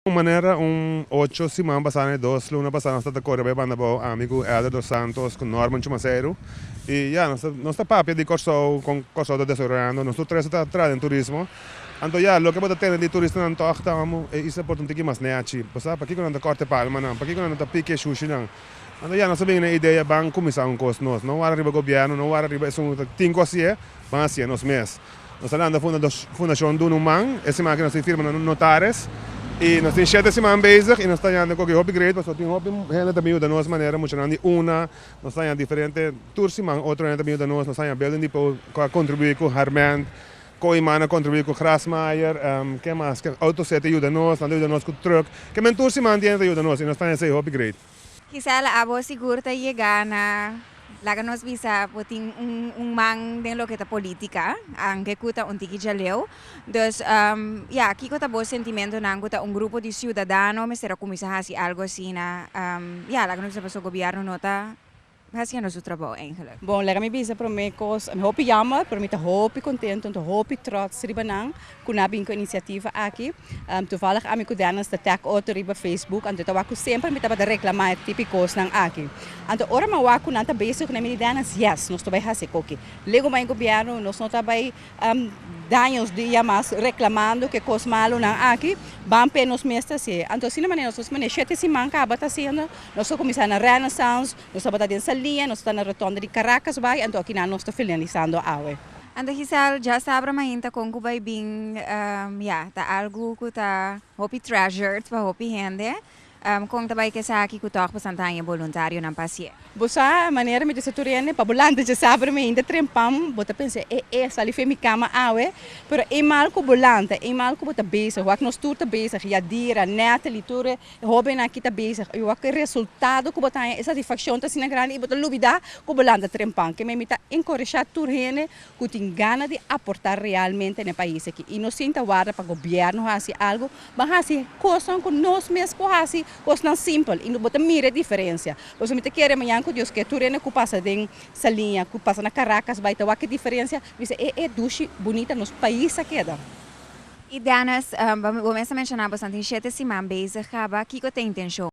Manera un 8 siman pasá, 2 luna pasá, nos tabata kore bai Banda Bou, ami ku Elder dos Santos, ku Norman Chumaceiro. I ya, nos ta papia di Kòrsou, kon Kòrsou ta desaroyando, nos tur tres ta trahando den turismo. Anto ya, loke bo ta tende di turistanan toch ta e isla por ta un tiki mas nechi. Bo sa, pakiko nan ta kòrta palmanan, pakiko nan ta piki sushinan? Anto ya, nos a bin na idea, ban kuminsá un kos nos. No warda riba gobièrnu, no warda riba esun tin ku hasié, ban hasié nos mes. Nos a lanta Fundashon Duna un Man, e siman aki nos tin firma na notaris. I nos tin 7 siman bezig i nos ta yanda ku hopi great, pasobra tin hopi hende ta bin yuda nos, manera muchanan di una, nos ta diferente tur siman otro hende ta bin yuda nos, nos ta Building Depot ku a kontribuí ku hèrmènt, Kooiman a kontribuí ku grasmaaier, ke mas, Autoset a yuda nos, nan ta yuda nos ku truck. Ke men tur siman tin hende ta yuda nos i nos ta esei hopi great. Gisela, abo sigur ta yega na laga nos bisa bo tin un man den loke ta polítika, aunke ku ta un tiki djaleu. Dus ja, kiko ta bo sentimentonan ku ta un grupo di siudadano mester a kuminsá hasi algo asina, ja, laga nos bisa pasobra gobièrnu no ta hasiendo su trabou eigenlijk? Bon, laga mi bisa promé kos, mi hopi jammer, pero mi ta hopi kontentu, ta hopi trots riba nan ku nan a bin ku inisiativa aki. Toevallig ami ku Dennis ta tag otro riba Facebook, anto ta wak ku semper mi tabata reklamá e tipo kosnan aki. Anto ora mi a wak ku nan ta bezig ku mi di Dennis, yes, nos ta bai hasi koki. Lego bai gobièrnu, nos no ta bai daña nos dia mas reklamando ku e kos malunan aki, ban p'e nos mes ta hasié. Anto asina manera nos manera 7 siman kaba ta hasiendo, nos a kuminsá na Renaissance, nos tabata den Saliña, nos ta na rotonde di Caracas bai, anto aki nan nos ta finalisando awe. Anto Giselle, djasabra mainta kon ku bai bin, ja, ta algu ku ta hopi treasured pa hopi hende. Kon ta bai ku esaki ku tòg bastante aña voluntarionan pa hasié? Bo sa, manera mi ta tur hende, pa bo lanta djasabra mainta trempan, bo ta pensa, e e, sali for mi kama awe, pero e mal ku bo lanta, e mal ku bo ta bezig, wak nos tur ta bezig, Yadira, Natalie, tur e hóbennan aki ta bezig, i wak e resultado ku bo ta haña, e satisfakshon ta asina grandi i bo ta lubidá ku bo lanta trempan. Ke mi ta enkurashá tur hende ku tin gana di aportá realmente na e pais aki. I no sinta warda pa gobièrnu hasi algu, ban hasi kosnan ku nos mes por hasi, kosnan simpel, i bo ta mira e diferensia. Pasobra mi ta kere mañana ku Dios ke tur hende ku pasa den Saliña, ku pasa na Caracas bai ta wak e diferensia, bisa e e dushi bunita nos pais a keda. I Dennis, bo mes a menshoná bo tin 7 siman bezig kaba, kiko ta intenshon?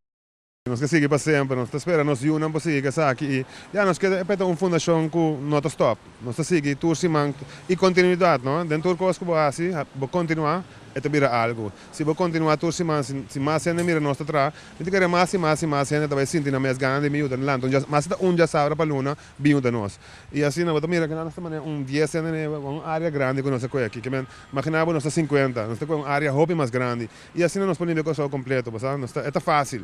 Nos ke sigui pa semper, nos ta spera nos yunan por sigui ku esaki i ya, nos ke peta un fundashon ku no ta stòp. Nos ta sigui tur siman i kontinuidat, no? Den tur kos ku bo hasi, bo kontinuá, e ta bira algu. Si bo kontinuá tur siman, si mas hende mira nos ta traha, mi ta kere mas i mas i mas hende ta bai sinti nan mes gana di mi yuda lanta un mas ta un djasabra pa luna bin yuda nos. I asina bo ta mira ku nos ta manera un 10 hende un área grandi ku nos a kohe aki. Ke men imaginá bo nos ta 50, nos ta kohe un área hopi mas grandi. I asina nos por limpia Kòrsou kompleto, bo sa, nos ta e ta fásil.